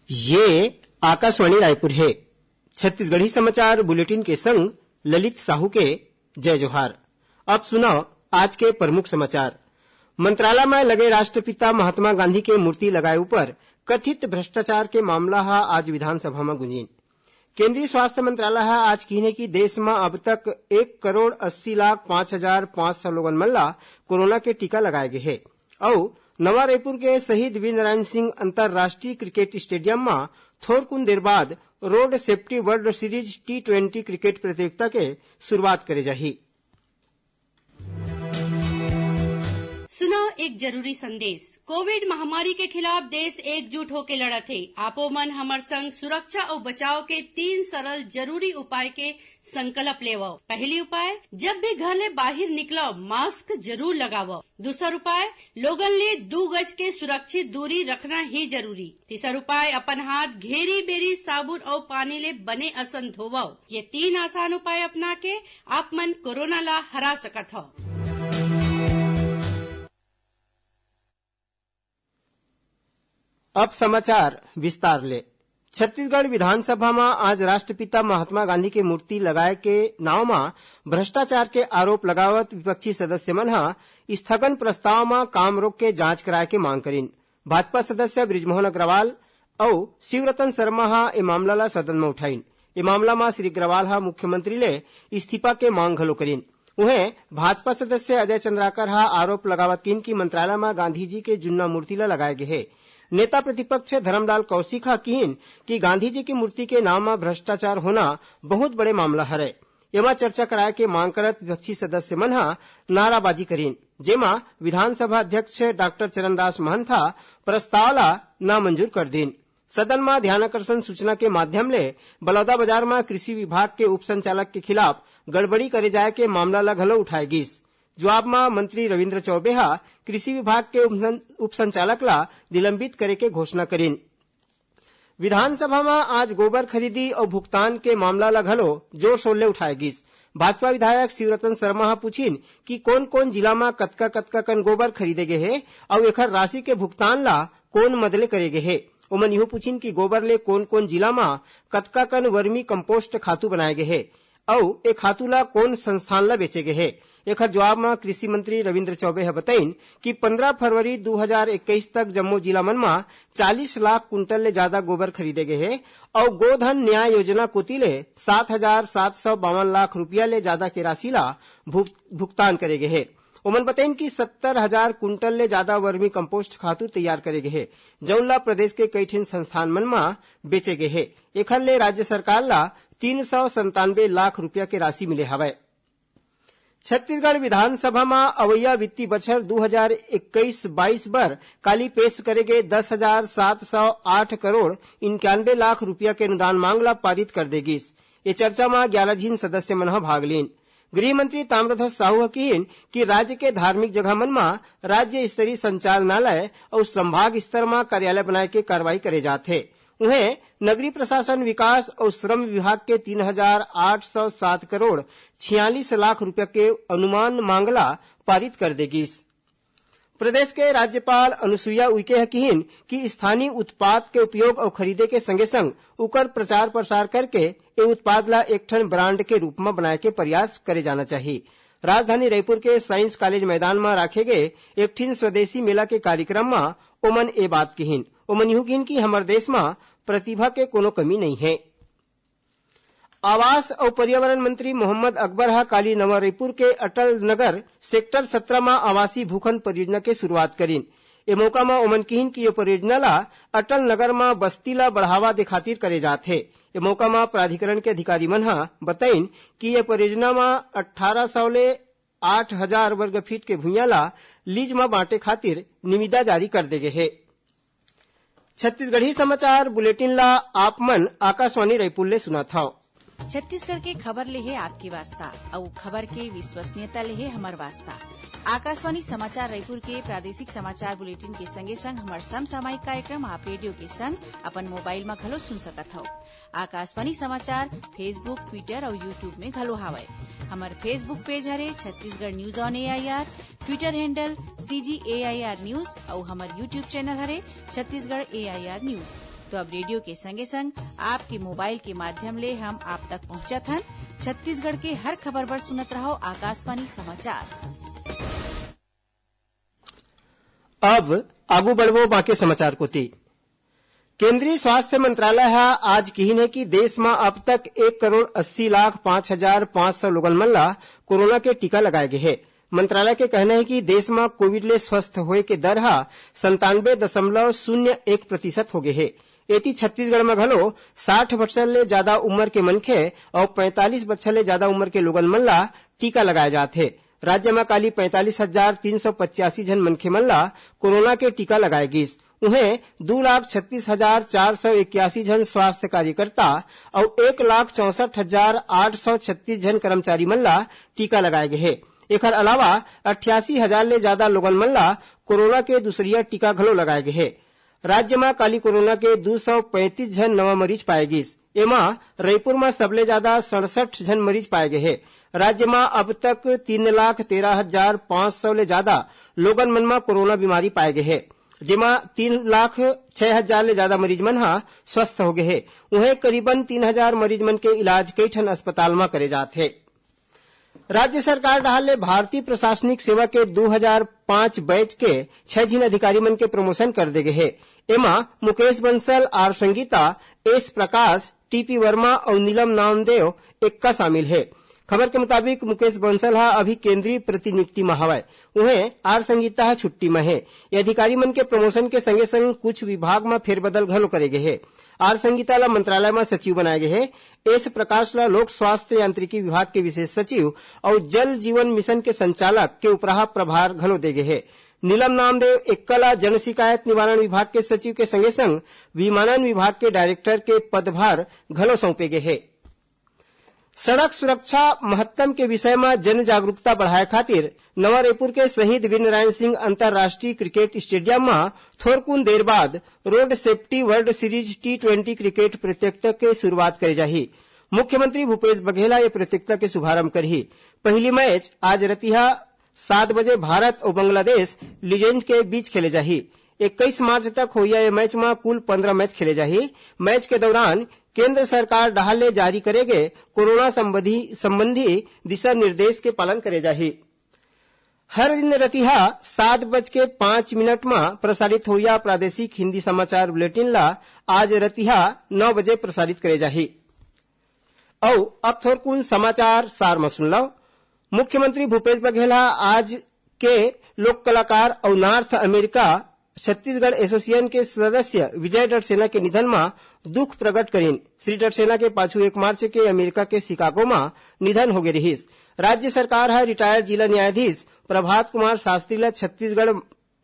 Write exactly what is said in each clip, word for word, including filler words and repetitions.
ये आकाशवाणी रायपुर हे। छत्तीसगढ़ी समाचार बुलेटिन के संग ललित साहू के जय जोहार। अब सुनव आज के प्रमुख समाचार। मंत्रालय म लगे राष्ट्रपिता महात्मा गांधी के मूर्ति लगाए ऊपर कथित भ्रष्टाचार के मामला ह आज विधानसभा म गुंजिन। केंद्रीय स्वास्थ्य मंत्रालय ह आज किहिन हे कि देश म अब तक एक करोड़ अस्सी लाख पाँच हजार पाँच सौ लोगन मन ला कोरोना के टीका लगाए गे हे। अउ नवा रायपुर के शहीद वीर नारायण सिंह अंतर्राष्ट्रीय क्रिकेट स्टेडियम म थोरकुन देर बाद road safety world series T twenty cricket प्रतियोगिता के शुरुआत करे जाही। सुनव एक जरूरी संदेश। कोविड महामारी के खिलाफ देश एकजुट होके लड़त हे। आपो मन हमर संग सुरक्षा अउ बचाव के तीन सरल जरूरी उपाय के संकल्प लेवव। पहली उपाय, जब भी घर ले बाहिर निकलव, मास्क जरूर लगावव। दूसर उपाय, लोगन ले दू गज के सुरक्षित दूरी रखना ही जरूरी। तीसर उपाय, अपन हाथ घेरी बेरी साबुन अउ पानी ले बने असन धोवव। ये तीन आसान उपाय अपना के आप मन कोरोना ला हरा सकत हव। अब समाचार विस्तार ले। छत्तीसगढ़ विधानसभा म आज राष्ट्रपिता महात्मा गांधी के मूर्ति लगाए के नांव म भ्रष्टाचार के आरोप लगावत विपक्षी सदस्य मन ह स्थगन प्रस्ताव म काम रोक के जांच कराए के मांग करिन। भाजपा सदस्य बृजमोहन अग्रवाल अउ शिवरतन शर्मा ह ए मामला ल सदन म उठाइन। ए मामला म श्री अग्रवाल ह मुख्यमंत्री ले इस्तीफा के मांग घलो करिन। उहें, भाजपा सदस्य अजय चंद्राकर ह आरोप लगावत किन कि मंत्रालय म गांधी जी के जुन्ना मूर्ति ल लगाए गे हे। नेता प्रतिपक्ष धरमलाल कौशिक ह किहिन कि गांधी जी के मूर्ति के नाम म भ्रष्टाचार होना बहुत बड़े मामला हरय। एमा चर्चा कराए के मांग करत विपक्षी सदस्य मन ह नाराबाजी करिन, जेमा विधानसभा अध्यक्ष डॉक्टर चरणदास महंत ह प्रस्ताव ला नामंजूर कर दीन। सदन म ध्यानाकर्षण सूचना के माध्यम ले बलौदाबाजार म कृषि विभाग के उप संचालक के खिलाफ गड़बड़ी करे जाए के मामला ल घलो उठाए गिस। जवाब म मंत्री रविंद्र चौबे ह कृषि विभाग के उप सं-, उप संचालक ला निलंबित करे के घोषणा करिन। विधानसभा म आज गोबर खरीदी अउ भुगतान के मामला ल घलो जोर शोर ले उठाए गिस। भाजपा विधायक शिवरतन शर्मा ह पूछिन कि कोन-कोन जिला म कतका-कतका कन गोबर खरीदे गे हे अउ एखर राशि के भुगतान ला कोन मद ले करे गे हे। ओमन इहू पूछिन कि गोबर ले कोन-कोन जिला म कतका कन वर्मी कंपोस्ट खातू बनाए गे हे अउ ए खातू ला कोन संस्थान ला बेचे गे हे। एखर जवाब म कृषि मंत्री रविंद्र चौबे ह बतइन कि पंद्रह फरवरी दू हजार इक्कीस तक जम्मो जिला मन म चालीस लाख कुंटल ले जादा गोबर खरीदे गे हे अउ गोधन न्याय योजना कोति ले सात हजार सात सौ बावन लाख रुपया ले जादा के राशि ला भुग-, भुगतान करे गे हे। ओमन बतइन कि सत्तर हजार कुंटल ले जादा वर्मी कंपोस्ट खातू तैयार करे गे हे, जउन ला प्रदेश के कई ठिन संस्थान मन म बेचे गे हे। एखर ले राज्य सरकार ला तीन सौ संतानवे लाख रुपया के राशि मिले हवय। छत्तीसगढ़ विधानसभा म अवइया वित्तीय बछर दू हजार इक्कीस बाईस बर काली पेश करे गे दस हजार सात सौ आठ करोड़ इक्यानवे लाख रुपया के अनुदान मांग ला पारित कर दे गिस। ये चर्चा म ग्यारह झिन सदस्य मन ह भाग लीन। गृह मंत्री ताम्रध्वज साहू ह किहिन कि राज्य के धार्मिक जगह मन म राज्य स्तरीय संचालनालय अउ संभाग स्तर म कार्यालय बनाए के कार्रवाई करे जात हे। उहें, नगरीय प्रशासन विकास अउ श्रम विभाग के तीन हजार आठ सौ सात करोड़ छियालीस लाख रुपया के अनुमान मांग ला पारित कर दे गिस। प्रदेश के राज्यपाल अनुसुईया उइके ह किहिन कि स्थानीय उत्पाद के उपयोग अउ खरीदे के संगे संग उकर प्रचार प्रसार करके ए उत्पाद ला एक ठन ब्रांड के रूप म बनाए के प्रयास करे जाना चाही। राजधानी रायपुर के साइंस कॉलेज मैदान म राखे गे एक ठिन स्वदेशी मेला के कार्यक्रम म ओमन ए बात किहिन। ओमन इहू किहिन कि हमर देश म प्रतिभा के कोनो कमी नइ हे। आवास अउ पर्यावरण मंत्री मोहम्मद अकबर ह काली नवा रईपुर के अटल नगर सेक्टर सत्रह म आवासीय भूखंड परियोजना के शुरुआत करिन। ए मौका म ओमन किहिन कि ये परियोजना ला अटल नगर म बस्ती ला बढ़ावा दे खातिर करे जात हे। ए मौका म प्राधिकरण के अधिकारी मन ह बताइन कि ये परियोजना म अट्ठारह सौ ले आठ हजार वर्ग फीट के भुइयां ला लीज म बांटे खातिर निविदा जारी कर दे गे हे। छत्तीसगढ़ी समाचार बुलेटिन ला आप मन आकाशवाणी रायपुर ले सुनत हव। छत्तीसगढ़ के खबर ले हे आपके वास्ता, अउ खबर के विश्वसनीयता ले हे हमर वास्ता। आकाशवाणी समाचार रायपुर के प्रादेशिक समाचार बुलेटिन के संगे संग हमर समसामयिक कार्यक्रम आप रेडियो के संग अपन मोबाइल म घलो सुन सकत हव। आकाशवाणी समाचार Facebook, Twitter अउ YouTube में घलो हावय। हमर Facebook पेज हरे Chhattisgarh news on AIR, Twitter handle CG AIR news अउ हमर YouTube चैनल हरे छत्तीसगढ़ एआईआर न्यूज। तो अब रेडियो के संगे संग आपके मोबाइल के माध्यम ले हम आप तक पहुंचत हन। छत्तीसगढ़ के हर खबर बर सुनत रहो आकाशवाणी समाचार। अब आगू बढ़बो बाकी समाचार कोति। केंद्रीय स्वास्थ्य मंत्रालय ह आज किहिन हे कि देश म अब तक एक करोड़ अस्सी लाख पाँच हजार पाँच सौ लोगन मन ल कोरोना के टीका लगाए गे हे। मंत्रालय के कहना हे कि देश म कोविड ले स्वस्थ होए के दर ह संतानबे दशमलव शून्य एक प्रतिशत हो गे हे। एती छत्तीसगढ़ म घलो साठ बछर ले जादा उमर के मनखे अउ पैंतालीस बछर ले जादा उमर के लोगन मन ल टीका लगाए जात हे। राज्य म काली पैंतालीस हजार तीन सौ पचासी झन मनखे मन ल कोरोना के टीका लगाए गिस। उहें, दू लाख छत्तीस हजार चार सौ इक्यासी झन स्वास्थ्य कार्यकर्ता अउ एक लाख चौसठ हजार आठ सौ छत्तीस झन कर्मचारी मन ल टीका लगाए गे हे। एखर अलावा अट्ठासी हजार ले जादा लोगन मन ल कोरोना के दूसरिया टीका घलो लगाए गे हे। राज्य म काली कोरोना के दू सौ पैंतीस झन नवा मरीज पाए गिस। एमा रईपुर म सबले जादा सड़सठ झन मरीज पाए गे हे। राज्य म अब तक तीन लाख तेरह हजार पाँच सौ ले जादा लोगन मन म कोरोना बीमारी पाए गे हे, जेमा तीन लाख छह हजार ले जादा मरीज मन ह स्वस्थ हो गे हे। उहें, करीबन तीन हजार मरीज मन के इलाज कई ठन अस्पताल म करे जात हे। राज्य सरकार डहार ले भारतीय प्रशासनिक सेवा के दू हजार पाँच बैच के छह झिन अधिकारी मन के प्रमोशन कर दे गे हे। एमा मुकेश बंसल, आर संगीता, एस प्रकाश, टीपी वर्मा अउ नीलम नामदेव एक्का शामिल हे। खबर के मुताबिक, मुकेश बंसल ह अभी केंद्रीय प्रतिनियुक्ति म हवय। उहें, आर संगीता ह छुट्टी म हे। ये अधिकारी मन के प्रमोशन के संगे संग कुछ विभाग म फेरबदल घलो करे गे हे। आर संगीता ल मंत्रालय म सचिव बनाए गे हे। एस प्रकाश ल लोक स्वास्थ्य यांत्रिकी विभाग के विशेष सचिव अउ जल जीवन मिशन के संचालक के उपराहा प्रभार घलो दे गे हे। नीलम नामदेव एक्का ल जन शिकायत निवारण विभाग के सचिव के संगे संग विमानन विभाग के डायरेक्टर के पदभार घलो सौंपे गे हे। सड़क सुरक्षा महत्तम के विषय म जन जागरूकता बढ़ाए खातिर नवा रायपुर के शहीद वीर नारायण सिंह अंतर्राष्ट्रीय क्रिकेट स्टेडियम म थोरकुन देर बाद road safety world series T twenty cricket प्रतियोगिता के शुरुआत करे जाही। मुख्यमंत्री भूपेश बघेल ह ये प्रतियोगिता के शुभारंभ करही। पहिली मैच आज रतिहा सात बजे भारत अउ बांग्लादेश लीजेंड के बीच खेले जाही। इक्कीस मार्च तक होइया ये मैच म कुल पंद्रह मैच खेले जाही। मैच के दौरान केंद्र सरकार डहार ले जारी करे गे कोरोना संबंधी, संबंधी दिशा निर्देश के पालन करे जाही। हर दिन रतिहा सात बज के पाँच मिनट म प्रसारित होइया प्रादेशिक हिंदी समाचार बुलेटिन ला आज रतिहा नौ बजे प्रसारित करे जाही। अउ अब थोरकुन समाचार सार म सुन लव। मुख्यमंत्री भूपेश बघेल ह आज के लोक कलाकार अउ नॉर्थ अमेरिका छत्तीसगढ़ एसोसिएशन के सदस्य विजय डड़सेना के निधन म दुख प्रकट करिन। श्री डड़सेना के पाछू एक मार्च के अमेरिका के शिकागो म निधन होगे रिहिस। राज्य सरकार ह रिटायर्ड जिला न्यायाधीश प्रभात कुमार शास्त्री ल छत्तीसगढ़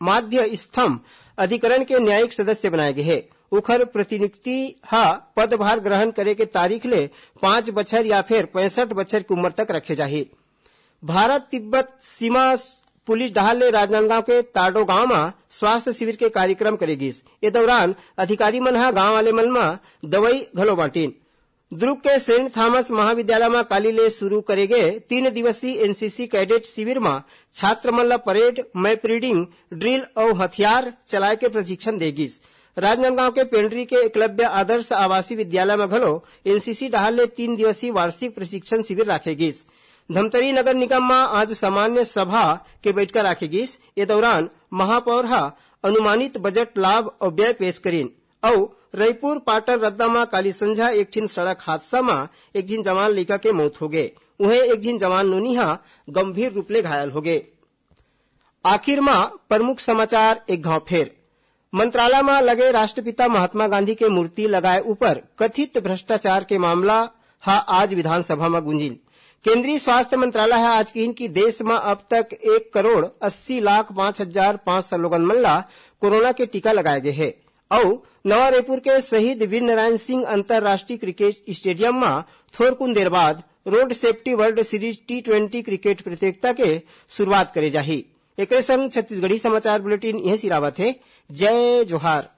माध्य स्तंभ अधिकरण के न्यायिक सदस्य बनाए गे हे। उखर प्रतिनियुक्ति ह पदभार ग्रहण करे के तारीख ले पाँच बछर या फेर पैंसठ बछर के उम्र तक रखे जाही। भारत तिब्बत सीमा पुलिस डहार ले राजनांदगांव के ताडो गांव म स्वास्थ्य शिविर के कार्यक्रम करे गिस। ए दौरान अधिकारी मन ह गांव वाले मन म दवई घलो बांटिन। दुर्ग के सेंट थॉमस महाविद्यालय म काली ले शुरू करे गे तीन दिवसीय एनसीसी कैडेट शिविर म छात्र मन ल परेड, मैप रीडिंग, ड्रिल अउ हथियार चलाए के प्रशिक्षण दे गिस। राजनांदगांव के पेंड्री के एकलव्य आदर्श आवासीय विद्यालय म घलो एनसीसी डहार ले तीन दिवसीय वार्षिक प्रशिक्षण शिविर राखे गिस। धमतरी नगर निगम म आज सामान्य सभा के बइठका राखे गिस। ए दौरान महापौर ह अनुमानित बजट लाभ अउ व्यय पेश करिन अउ रईपुर पाटन रद्दा म काली संझा एक ठिन सड़क हादसा म एक झिन जवान लइका के मौत होगे। उहें, एक झिन जवान नोनी ह गंभीर रूप ले घायल होगे। आखिर म प्रमुख समाचार एक घांव फेर। मंत्रालय म लगे राष्ट्रपिता महात्मा गांधी के मूर्ति लगाए ऊपर कथित भ्रष्टाचार के मामला ह आज विधानसभा म गूंजिन। केंद्रीय स्वास्थ्य मंत्रालय ह आज किहिन कि देश म अब तक एक करोड़ अस्सी लाख पाँच हजार पाँच सौ लोगन मन ल कोरोना के टीका लगाए गे हे। अउ नवा रायपुर के शहीद वीर नारायण सिंह अंतर्राष्ट्रीय क्रिकेट स्टेडियम म थोरकुन देर बाद road safety world series T twenty cricket प्रतियोगिता के शुरुआत करे जाही। एकरे संग छत्तीसगढ़ी समाचार बुलेटिन इहें सिरावत हे। जय जोहार।